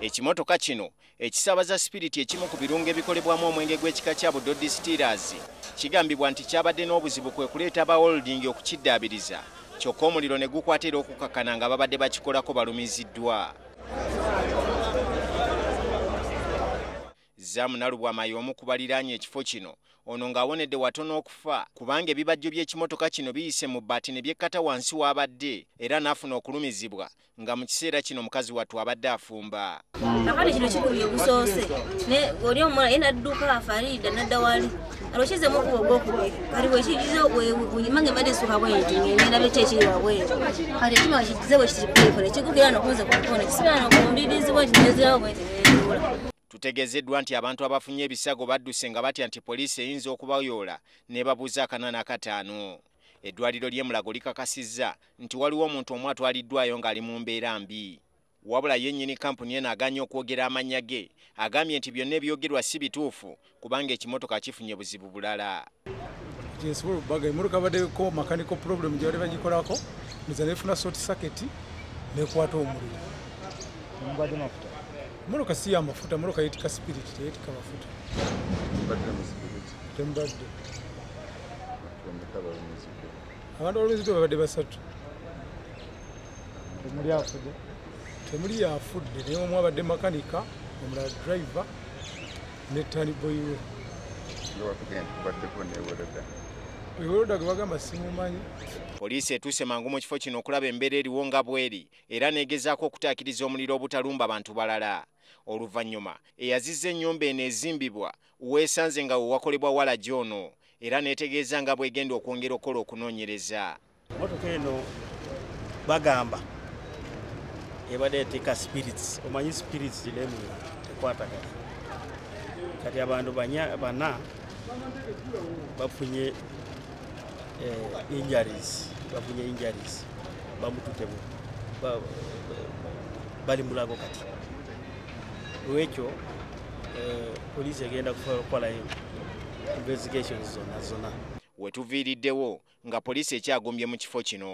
Ekimotoka kino ekisaabaza sipiriti ekimu ku birungo ebikolebwamu omwenge gw'ekika kya Buddo Distillers kigambibwa nti kyabadde n'obuzibu kwe kuleeta aba holding okukiddaabiriza, kyokka omuliro ne gukwata era okukakkana nga babadde bakikolako balumiziddwa. Zamu Nalubwama y'omu ku baliraanye ekifo kino, ono ng'awonedde watono okufa kubanga ebibajjo by'ekimotoka kino biyise mu bbaati ne byekkata wansi w'abadde era n'afuna okulumizibwa nga mu kiseera kino mukazi wattu abadde afumba. Akati kino kikubye ogusoose ne oli omulala ye n'adduka Farida n'adda wali alokeze mu kubo ogwokubiri kati bwekigize mange mbadde nsuka bwe nti ngenda beki ekiri wabweru kati ekyuma kigize bwe kiti kikukira nokunze ku mukono kisibira nokumbirizi bwe nti nezirawo bwe nti netuula. Tutegeezeddwa nti abantu abafunye ebisago badduse nga batya nti poliisi eyinza okubayoola n'ebabuuza 45. Eddwaliro ly'e Mulago likakasizza nti waliwo omuntu omu atwaliddwayo ng'ali mu mbeera mbi. Wabula ye nnyini kampuni eno agaanye okwogera amannya ge, agambye nti byonna ebyogerwa si bituufu kubanga ekimotoka kifunye buzibu bulala. Kyensobola okubaga emmotoka baddeko mechanical problem gye bali bagikolako, nza nefuna short circuit nekwata omuliro. Mubadde mafuta? Emmotoka si ya mafuta, emmotoka yeetika spirit, teyeetika mafuta. Tembadde. Abantu abalumiziddwa babadde basatu. Temuli afudde? Temuli afudde, naye omu abadde makanika, omulala driver ne tani boy we. Eweroda gwe bagamba simumanyi. Poliisi etuuse mangu mu kifo kino okulaba embeera eriwo nga bw'eri era n'egezaako okutaakiriza omuliro obutalumba bantu balala. Oluvannyuma eyazizza ennyumba eno ezimbibwa weesanze nga we wakolebwa walagi ono era n'etegeeza nga bw'egenda okwongera okukola okunoonyereza. Emmotoka eno bagamba ebadde eteeka spirits, omanyi spirits n'emuliro tekwatagana. Kati abantu bana bafunye injuries, bafunye injuries, bamututemu bali Mulago kati. Olwekyo poliisi egenda kukola investigations zonna zonna. Wetuviiriddewo nga poliisi ekyagumbye mu kifo kino.